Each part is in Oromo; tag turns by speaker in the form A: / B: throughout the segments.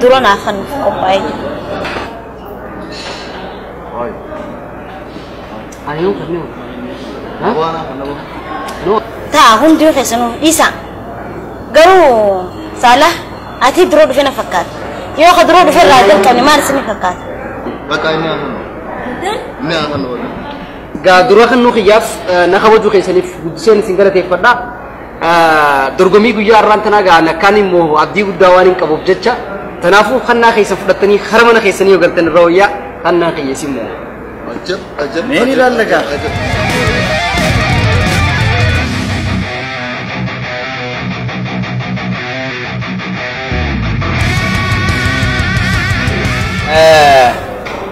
A: Dura naa kan qophaa'ee jiru.
B: Ani yoon kanneen.
A: Taa hundi keessanuu dhiisa. Garuu Saala ati duroo dhufe na fakkaata. Yoo ka duroo dhufe irraa jalqabne maal isin fakkaata?
C: Bakka inni haasanu. Inni haasanu waliin.
B: Gaa dura kan nu kiyyaaf na kabajuu keessaniif guddiseen isin galateeffadha. Dorgommii guyyaa har'aan tanaa gaa akkaan immoo abdii guddaa waan hin qabuuf jecha kanaafuu kannaa keessa fudhattanii hara mana keessanii yoo galtan irra wayyaa kannaa kiyyees immoo.
C: Ajab ajab.
D: Mee ni ilaalla gaa.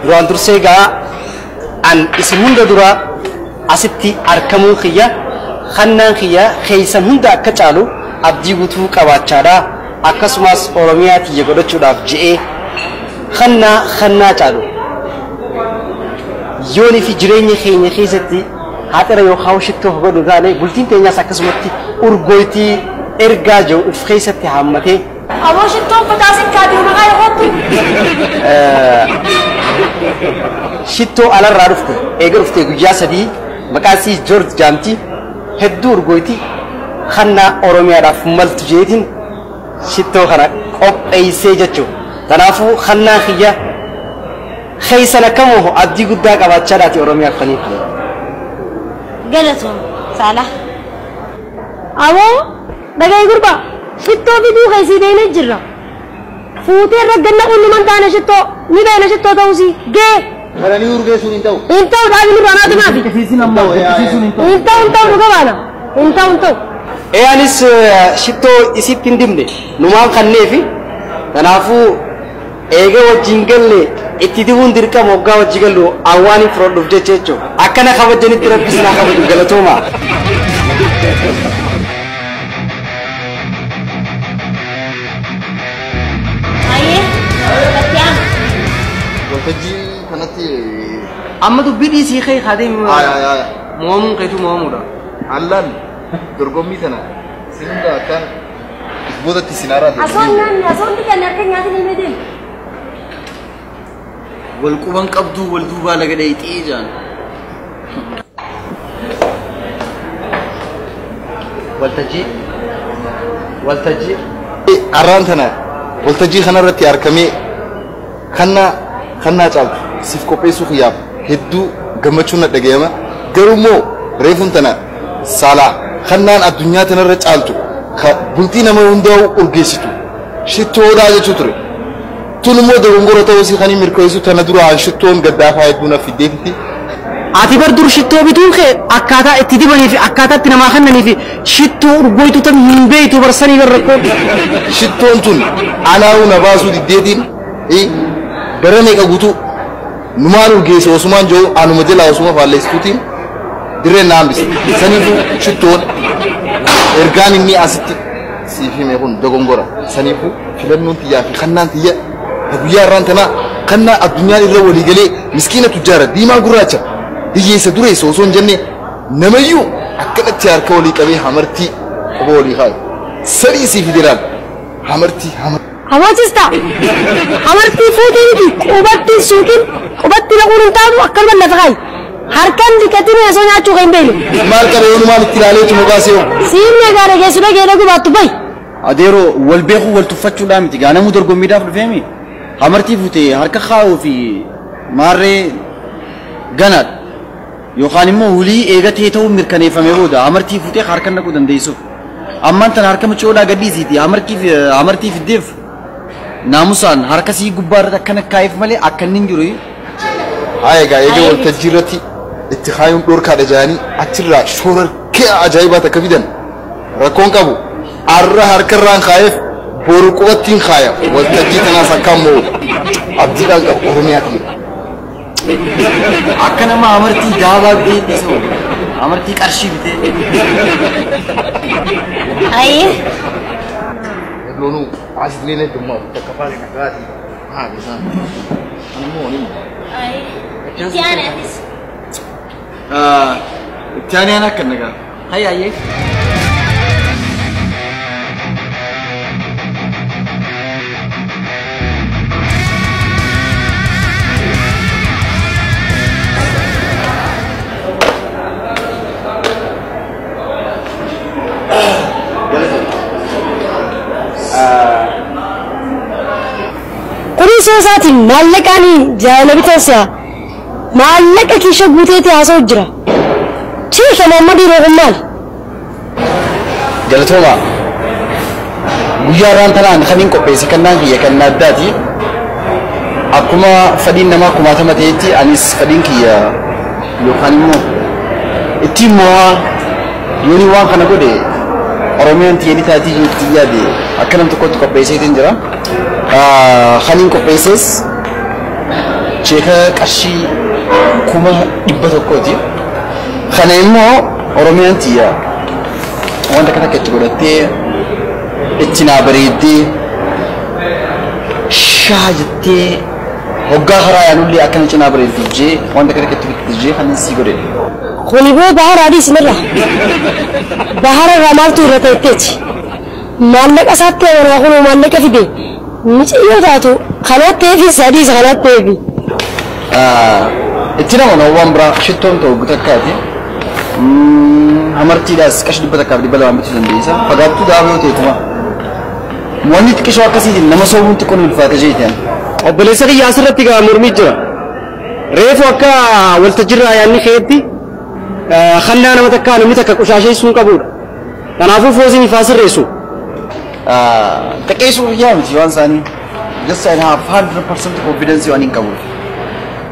B: Duraan dursee gaa an isin hunda dura asitti argamuu kiyya kannaan kiyya keessan hunda akka caalu abdii guutuu qabaachaadha. Akkasumas Oromiyaa tiyya godhachuudhaaf je'ee kannaa kannaa caalu. Yoonii fi jireenya keenya keessatti haxira yookaan shittoo godhu taane bultiin teenyaas akkasumatti urgootii ergaa jiru of keessatti haammatee.
E: Aboo shittoon facaasin kaadhiin maqaa yoo
B: Shittoo alarraa dhufte eega dhufte guyyaa sadii maqaan isii Joorj Jaamti hedduu urgootii kannaa Oromiyaadhaaf maltu jeetiin shittoo kana qopheessee jechuudha. Kanaafuu kannaa kiyya keessan akkamoo abdii guddaa qabaachaadhaati Oromiyaaf kan hiiku.
A: Galatoom Saala.
E: Aboo dhaga'i gurbaa shittoo fiduu keessii deemee jirra. Fuutee irra ganna qunnuman taane shittoo ni beena shittoo ta'uusii gee.
C: Kana ni urgeessuun hin ta'u.
E: Hin ta'u dhaabi nurraa naatu naafi.
D: Dirqisiisin ammoo dirqisiisuun hin ta'u.
E: Hin ta'u hin ta'u dhuga baana. Hin ta'u hin ta'u.
B: Ee anis shittoo isitti hin dibne numaan kanneefi kanaafuu eega wajjin galle itti dibuun dirqama waggaa wajji gallu awwaan hin fudhadhuuf jecha jechuudha. Akkana kabajanitti rabbis naa kabaju galatooma.
A: Ayyee bakki aanu.
C: Waltajjii kanatti
B: Amma dubbii dhiisii kee kaadee
C: Ay ay ay.
B: moomuun keetu moomuudha.
C: Allaan dorgommii tana isin hunda akkaan boodatti isin haaraa ta'e.
E: Asoon nyaanni asoon dhiqanne harka nyaatiin himee deemu.
D: Wal quban qabduu wal duubaa laga dheeyxii jaan.
B: Waltajjii waltajjii
C: Arraan tana waltajjii kanarratti argamee kannaa kannaa caaltu siif qopheessuu kiyyaaf hedduu gammachuun na dhagayama. Garuu immoo reefuun tana saalaa kannaan addunyaa tanarra caaltu ka bultii nama hundaa'u urgeessitu shittoodhaa jechuu ture. Tun immoo dogongora ta'uu isii kan hin mirkaneessu tana duraan shittoon gaddaafaa hedduu na fiddeetitti.
B: Ati bar dur shittoo bituun kee akkaataa itti dibanii fi akkaataa itti namaa kennanii fi shittoo urgooytu tan hin beektu barsanii bar rakkoo.
C: Shittoon tun anaa'uu na baasuu diddeetiin bara meeqa guutuu numaan urgeesse osumaan jiru anuma jalaa osuma faalleessituutiin dirreen na hambise. Saniifuu shittoon ergaan inni asitti siif hime kun dogongora. Saniifuu filannoon tiyyaa fi kannaan tiyya guyyaa irraan tanaa kannaa addunyaan irra walii galee miskiina tujjaara diimaa gurraacha hiyyeessa dureessa osoo hin jenne namayyuu akkanatti harka walii qabee hamartii qofa walii kaayu. Sadii siif fide laal hamartii hamartii.
E: Hawaasista hamartii fuutee miti qubatti suuqin qubatti naquun hin taatu akkanuma lafa kaayi. Harkaan dhiqatanii osoo nyaachuu kan hin beekne.
C: Maal qabe yoonu maal itti ilaalee tuma baasee hoo?
E: Siinni egaa geessu dhagee dhaguu baattu bayi.
D: Adeeroo wal beekuu wal tuffachuudhaan miti gaa namuu dorgommiidhaaf dhufeemi. Hamartii fuutee harka kaa'uu fi maarree ganaadha. Yookaan immoo hulii eegatee ta'uu mirkaneeffame booda hamartii fuutee harka naquu dandeessuuf. Ammaan tana harka mucoodhaa gadhiisiiti hamartii fiddeef naamusaan harka sii gubbaa irratti akkana kaa'eef malee akka inni hin jiru.
C: Haa egaa eega waltajjii irratti itti kaayuun dhorkaadha jedhanii achirraa shoorarkee ajaa'ibaa takka fidan rakkoon qabu arra harkarraan kaa'eef boru qubattiin kaaya waltajjii tanaas akka ammoo abdiidhaan qabu Oromiyaa tiyya.
D: Akka nama hamartii daabaa bitee dhiisuu hamartii qarshii bitee.
A: Ayyee
C: Loonuu asitti illee heddummaa takka faana dhagaatii haa isaan. Ani immoo ni
A: ayyee itti aane atis.
D: Itti aanee ana akka nagaa.
B: Hayya ayyee.
E: Dhiisoo isaatiin maallaqaan jaalala bitansa maallaqa kiisha guuteetti haasa'u jira. Chiika mamma dhiiroo kun maal?
D: Galatooma. Guyyaa irraan tanaan kan hin qopheesse kannaan kiyya kan addaati. Akkuma fedhiin namaa kumaatama ta'etti anis fedhiin kiyya yookaan immoo ittiin mo'aa yoonii waan kana godhe Oromiyaan tiyyanii taatii jirti yaade akka nam tokkotti qopheesseetiin jira. Kan hin qopheesses cheeka qarshii 100,000ti. Kana immoo Oromiyaan tiyya wanta kana akka itti godhattee itti naa bareeddee shaa jettee hoggaa karaa yaanullee akkana cinaa bareeddu jee wanta kana akka itti jee kan sii godhe.
E: Kuni boo bahara adiis irra. Bahara irraa maaltu irra ta'etteeti? Maallaqa isaatti amanaa kun maallaqa fide. Miciyyoo taatu kanaatti eefi sadiis kanaatti eefi.
D: Itti nama waan biraa shittoon ta'u gutakkaati. Hamartiidhaas qarshii 100 fi 200 bituu dandeessa. Fagaattuu gaafa yoo ta'e kuma. Wanni xiqqishoo akkasiitiin nama soomuun xiqqoon ulfaata jeetiin.
B: Obboleessa kiyya asirratti gaa mormii jira. Reefu akka waltajjiirraa yaadni keetti khallaa nama takkaa namni takka qushaasheessuu qabudha. Kanaafuu foosiin ifaa sirreessu.
D: Xiqqeessuu kiyyaa miti waan isaanii. Just I have 100% confidence waan hin qabuuf.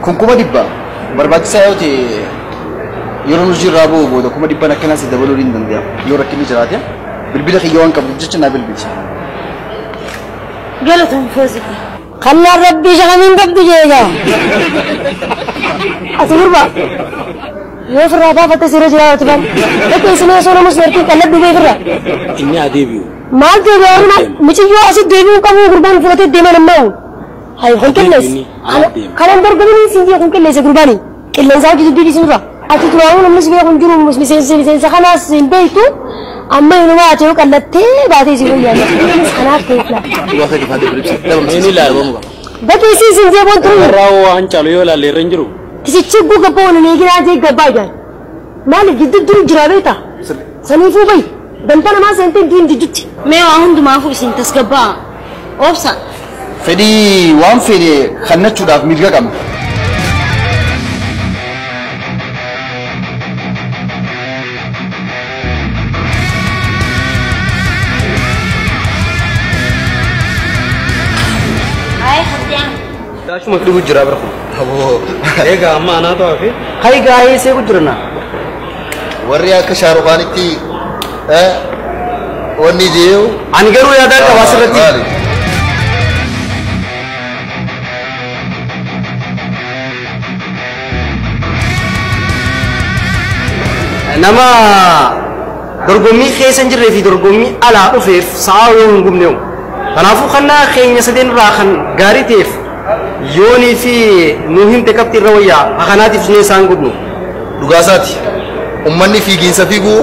D: Kun 100,000 barbaachisaa yoo ta'e yeroo nuti irraa bu'u booda 100,000 akkanaas dabaluu hin danda'a. Yoo rakkinni jiraate bilbila kiyya waan qabuuf jecha naa bilbilcha.
A: Galatoon foosii.
E: Kannaan rabbii shakamiin qabdu jeegaa. Ati gurba yoo ofirraa baafatte sirra jiraatu ban. Bakka isin osoo namus harki qalladhu bee ofirraa.
F: Inni adeebi'u.
E: Maal deebi'u harma michiyyoo asitti deebi'uu qabu gurbaan fudhatee deeman ammaa. Hayi kun qilleessa. Kanan dorgomiin siin jee kun qilleessa gurbaani. Qilleensaa hojii dubbii dhiisin dura. Ati duraanuu namnis beeku hin jiru miseensa kanaas hin beektu. Amma inuma ati yoo qallattee baatee si wayyaa. Kanaaf ta'e fila.
F: Inni ilaalu.
E: Bakki isin siin jee boon turuu.
F: Irraa waan caalu yoo ilaalle irra hin jiru.
E: Kisichi gugga boon hin eeginaa jee gabbaa jaan. Maaliif gidduu duru jira beektaa? Saniifuu bayi. Danta namaa seentee diin jidduutti.
A: Mee waa hundumaafuu isin tasgabbaa. Obsa.
D: Fedhii waan fedhe kannachuudhaaf mirga qabna.
A: Ayi haddiyaan.
B: Daashuma dhibu jira bira kun.
C: Aboo.
F: Egaa amma anaatu hafe.
B: Hayi gaa'ee seeku jirna.
C: Warri akka Shaarukaanitti wanni jeeyu.
B: Ani garuu yaadaan qaba asirratti.
C: Maali?
B: Nama dorgommii keessa hin jirree fi dorgommii alaa dhufeef sa'a yoo hin gubne. Kanaafuu kannaa keenya sadeen irraa kan gaarii ta'eef yoonii fi nu himte qabxii irra wayyaa kanaatiif sunee isaan gubnu.
C: Dhugaasaati. Uummanni fiigiinsa fiiguu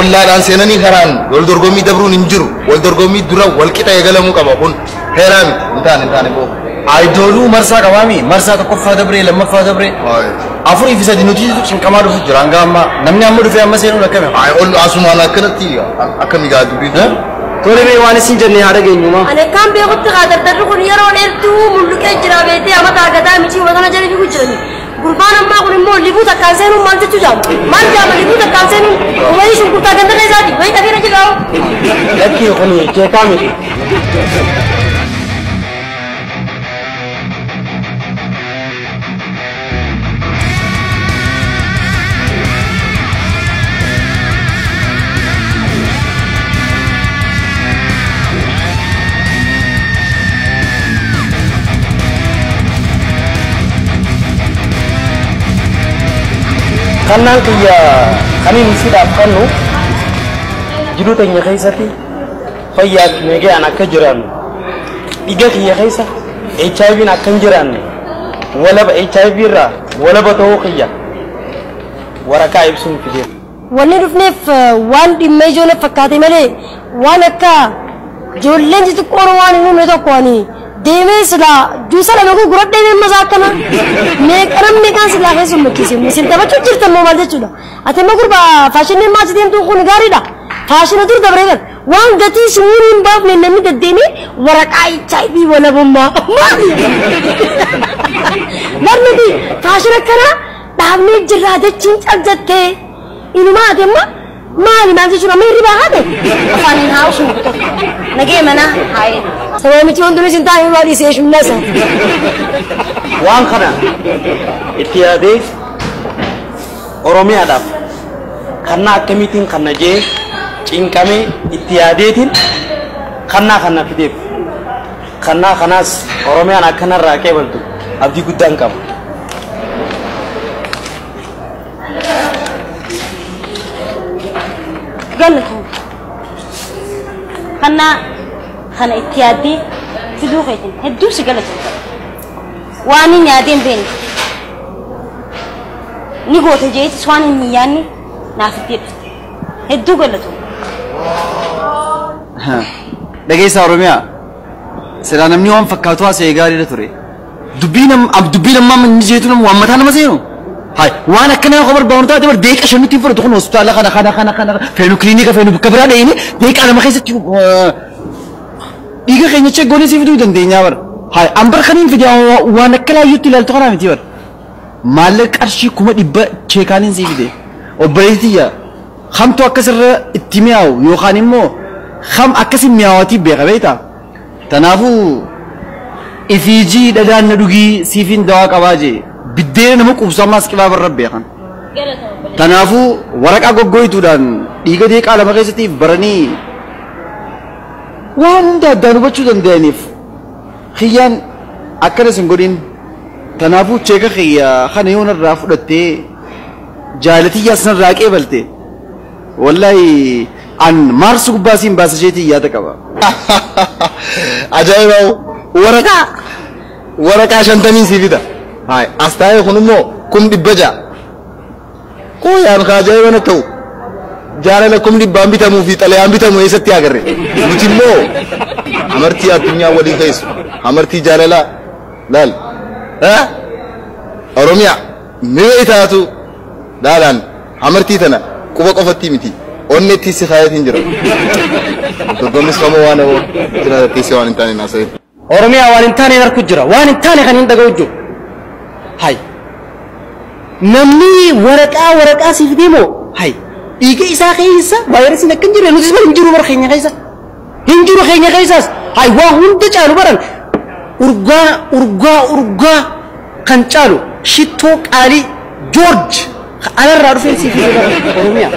C: ollaadhaan seenanii karaan wal dorgommii dabruun hin jiru. Wal dorgommii dura wal qixa eegalamuu qaba kun heeraa miti. Hin taane hin taane boo.
D: Ayidooluu marsaa qabaami. Marsaa tokkoffaa dabree lammaffaa dabree. Afurii fi sadi nuti cinqamaa dhufu jira hanga ammaa. Namni amma dhufee amma seenuun akkami?
C: Ayi ol asumaan akkanatti akkami gaa dubbiin.
B: Tole mee waan isin jennee haa dhageenyuma.
E: Ani akkaan beekutti haa dardarri kun yeroo dheertuu mulluqee jira beektee amma taagataa michii watana jala fiiguu jirani. Gurbaan ammaa kun immoo libuu takkaan seenuun maal jechuu jaama? Maal jaama libuu takkaan seenuun wayii shunkurtaa ganda keessaati wayii xafiira jiraa'u.
F: Lakkii kun jeeqaa miti.
B: Kannaan kiyya kaniin siidhaaf kannu jiruu teenya keessatti fayyaa fi nagaan akka jiraannu dhiiga kiyya keessa HIV'n akka hin jiraanne walaba HIV irraa walaba ta'uu kiyya waraqaa ibsuun fideera.
E: Wanni dhufneef waan dhimma ijoollee fakkaate malee waan akka ijoolleen xixiqqoon waan hin uumne tokko ani deemee silaa juusa lama gurguradhee deemee masaa akkana meeqanam meeqaan silaa keessa makkise isin taphachuu jirtan moo maal jechuudha. Ati immoo gurbaa faashinii maal deemtuun kun gaariidha. Faashina dur dabree bar Waan gatii sumurii hin baafne namni deddeemee waraqaa HIV walabummaa. Maali? Barnuti faashina akkanaa dhaabnee jirraa jechuun cabjattee. Inumaa ati amma maali maal jechuun amma hirribaa haate?
A: Afaan hin haa'u sun tokko. Nagee manaa haa'ee.
E: Sababa miti wanti nuti hin taane irraa dhiisee shumnasa.
F: Waan kana itti yaadee Oromiyaadhaaf kannaa akkamiitiin kana jee cinqamee itti yaadeetiin kannaa kana fideef kannaa kanaas Oromiyaan akkanarraa qeebaltu abdii guddaan qaba.
A: Galatu. Kannaa kana itti yaaddee fiduu keetiin hedduu si galatu. Waan hin yaadeen beekne ni goota jeetis waan hin yaadne naaf itti dhufte. Hedduu galatu.
D: Dhageessaa Oromiyaa silaa namni waan fakkaatu haasa'e gaariidha ture. Dubbii ammaa inni jeetu nama waan mataa nama seenu. Hai waan akkanaa koo barbaadu taate bar deeqa shanitti hin fudhatu kun hospitaala kana kana kana kana feenu kiliinika feenu bakka biraa dheeyine deeqa lama keessatti dhiiga keenya check goonee si fiduu dandeenya bar. Hai an bar kaniin fide waan akka laayyootti ilaaltu kanaa miti bar. Maallaqa qarshii 100,000 cheekaaniin si fide. Obboleettii hamtu akkasirra itti mi'aawu yookaan immoo ham akkasi mi'aawatii beeka beektaa. Kanaafuu ifiijii dhadhaan na dhugii siifiin dawaa qabaa jee biddeena nama quubsu ammaas qibaa barra beekan. Kanaafuu waraqaa goggooyituudhaan dhiiga deeqaa lama keessatti baranii waan hunda addaan hubachuu danda'aniif kiyyaan akkanas hin godhin. Kanaafuu cheeka kiyya kana yoo narraa fudhattee jaalatiyyaas narraa qeebalte wallahi an maarsu gubbaa siin baasa isheetii yaada qaba.
C: Ajaa'iba waraqaa 50 sii fida. Hai as taa'ee kun immoo 600,000. Koo yaan ka ajaa'iba na ta'u jaalala 100,000 bitamuu fi xalayaan bitamu eessatti agarre. Nuti immoo amartii addunyaa walii keessu amartii jaalalaa laal. Oromiyaa mi'a itaatu laalaan amartii tana quba qofatti miti. Onnetti si kaayatiin jira. Dorgommis kamuu waan jiraatteessi waan hin taane naasa'e.
B: Oromiyaa waan hin taane harku jira. Waan hin taane kan hin dhaga'u jiru. Hai. Namni waraqaa siif deemoo? Hai. Dhiiga isaa keessa vaayirasiin akka hin jirre nutis hin jiru bara keenya keessa. Hin jiru keenya keessaas. Hai waa hunda caalu baran urgaa kan caalu shittoo qaalii Joorj alarraa dhufeen siif bara Oromiyaa.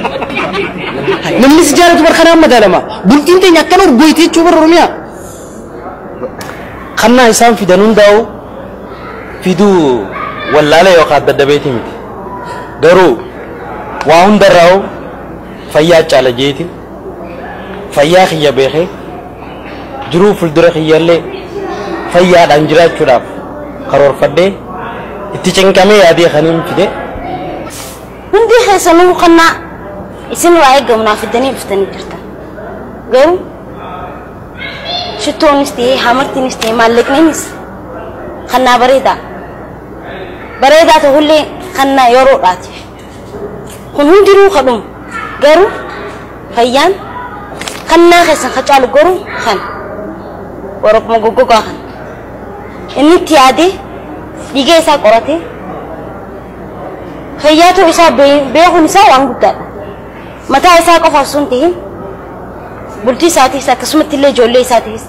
B: Namni si jaalatu bara kanaan madaalama. Bultiin teenya akkana urgooyte jechuu bara Oromiyaa.
F: Kannaa isaan fidan hundaa'u fiduu wallaala yookaan daddabeeti miti. Garuu waa hundarraa'u fayyaa caala jeetiin fayyaa kiyya beekee jiruu fuuldura kiyyallee fayyaadhaan jiraachuudhaaf karoorfadhee itti cinqamee yaadee kaniin fide.
A: Hundi keessanuu kannaa isin waa eegamu naaf fidanii dhuftanii jirtan. Garuu shittoonis ta'ee hamartiinis ta'ee maallaqniinis kannaa bareedaa. Bareedaa ta'ullee kannaa yeroodhaati. Kun hundinuu kadhumu garuu fayyaan kannaa keessan ka caalu garuu kan waraquma goggogaa kan. Inni itti yaadee dhiiga isaa qoratee fayyaa ta'uu isaa beekuun isaa waan guddaadha. Mataa isaa qofaaf osoo hin ta'in bultii isaatiifis akkasumatti illee ijoollee isaatiifis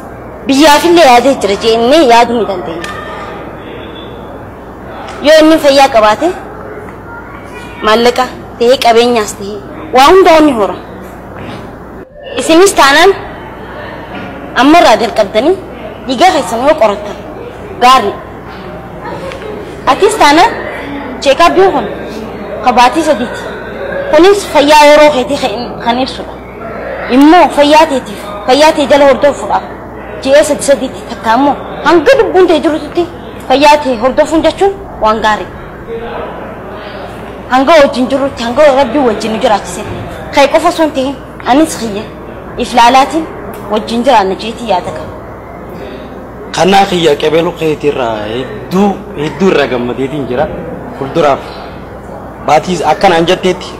A: biyyaafillee yaadee jira jennee yaaduu ni dandeenya. Yoo inni fayyaa qabaate maallaqa ta'ee qabeenyaas ta'ee waa hundaa ni hora. Isinis taanaan ammarraa jalqabdanii dhiiga keessan yoo qorattan gaarii. Atis taanaan cheekaappii kun kabaatii sadiiti. Kunis fayyaa yeroo keetii kan ibsudha. Immoo fayyaa teetiif fayyaa tee jala hordofuudhaaf ji'a sadi sadiitti takka immoo hanga lubbuun tee jirutti fayyaa tee hordofuun jechuun waan gaarii. Hanga wajjin jirutti hanga rabbii wajjin nu jiraachise. Kee qofa osoo hin ta'in anis kiyya iflaalaatiin wajjin jiraanna jeetii yaada qaba.
F: Kannaa kiyya qebeeluu keetiirraa hedduu hedduu irraa gammadeetiin jira. Fuulduraaf baatii akkanaan jetteetti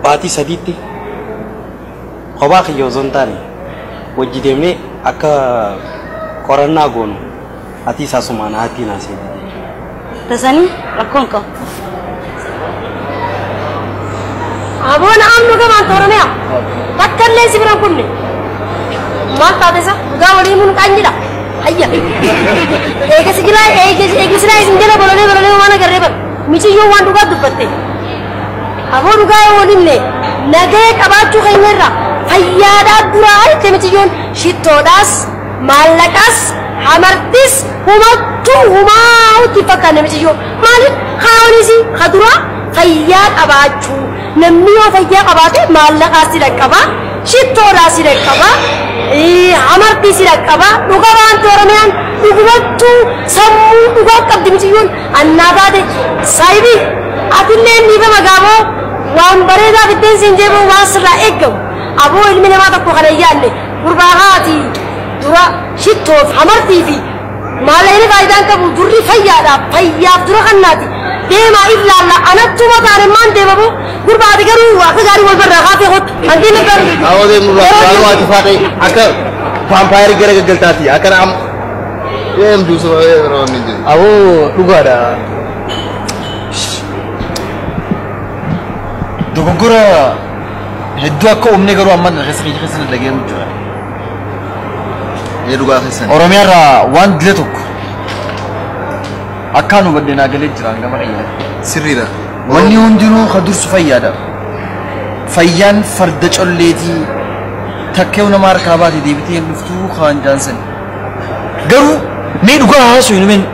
F: baatii sadiitti kophaa kiyya osoo hin taane Wajji deemnee akka qorannaa goonu ati isaasumaan haati naasee jechuudha.
A: Tasanii rakkoon qabu.
E: Aboon amnu gamaan Oromiyaa takka illee si biraan kunne maal taate isa dhugaa walii mun qaanyidha hayya eegasi jilaa eegisilaa isin jala bololee bololee waan agarree bar michiyyoo waan dhugaa dubbatte aboo dhugaa yoo walimne nagee qabaachuu keenya irraa fayyaadhaa duraa jette michiyyoon shittoodhaas maallaqas hamartis humattuu humaa'utti fakkaanne michiyyoo maaliif haawwanis ka duraa fayyaa qabaachuu namni yoo fayyaa qabaate maallaqaas si dhaqqaba shittoodhaas si dhaqqaba hamartii si dhaqqaba dhuga waanti Oromiyaan dhugumattuu sammuu dhugaa qabdi michiyyoon annaa taate saayibii atillee dhiifama gaaboo waan bareedaa fitteen siin jeeboo waan sirraa eeggamu aboo ilmi namaa tokko kana hin yaadne gurbaa haati dura shittoof hamartii fi maallaqni faayidaan qabu durri fayyaadhaaf fayyaaf dura kannaati deemaa ilaalla anattuma taane maan deemamu gurbaati garuu akka gaarii wal barraa kaatee hottu hanqii nabbar.
C: Awwa deemu waan waati faatee akka vaampaayirii gara gaggaltaati akka am deemtu yeroo inni jiru.
B: Aboo dhugaadha.
D: Dogoggora hedduu akka uumne garuu amma keessa keessa dhaga'amu jira.
C: Ee dhugaa keessan.
D: Oromiyaarraa waan dile tokko akkaan hubadde naa galee jira gama dhayyaa.
C: Sirriidha.
D: Wanni hundinuu ka dursu fayyaadha. Fayyaan farda colleetii takkeewu nama harkaa baate deebitee hin dhuftuu kaan jaansan. Garuu mee dhugaa haasoo hin dhumeen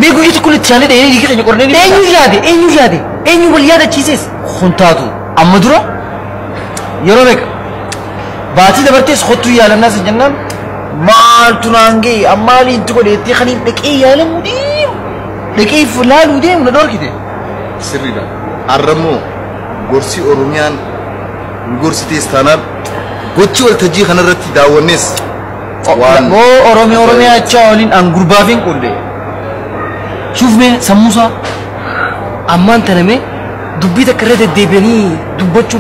D: mee guyyaa tokko itti aanee dhahee dhiiga keenya qornee eenyu yaade eenyu yaade eenyu wal yaadachiises kun taatu amma dura yeroo meeqa baatii dabartees kottuu yaalannaa sin jennaan maaltu naan ga'e ammaaliin itti godheettee kan hin dhaqee yaalamuu deemu dhaqee laaluu deemu na dhorkite.
C: Sirriidha. Har'ammoo gorsi Oromiyaan nu gorsitees taanaan gochi waltajjii kanarratti daawwannes waan.
D: Moo Oromiyaa Oromiyaa achaa waliin an gurbaaf hin qunde. Shuuf mee sammuusaa
B: Ammaan tana mee dubbii takka irra deddeebi'anii dubbachuu.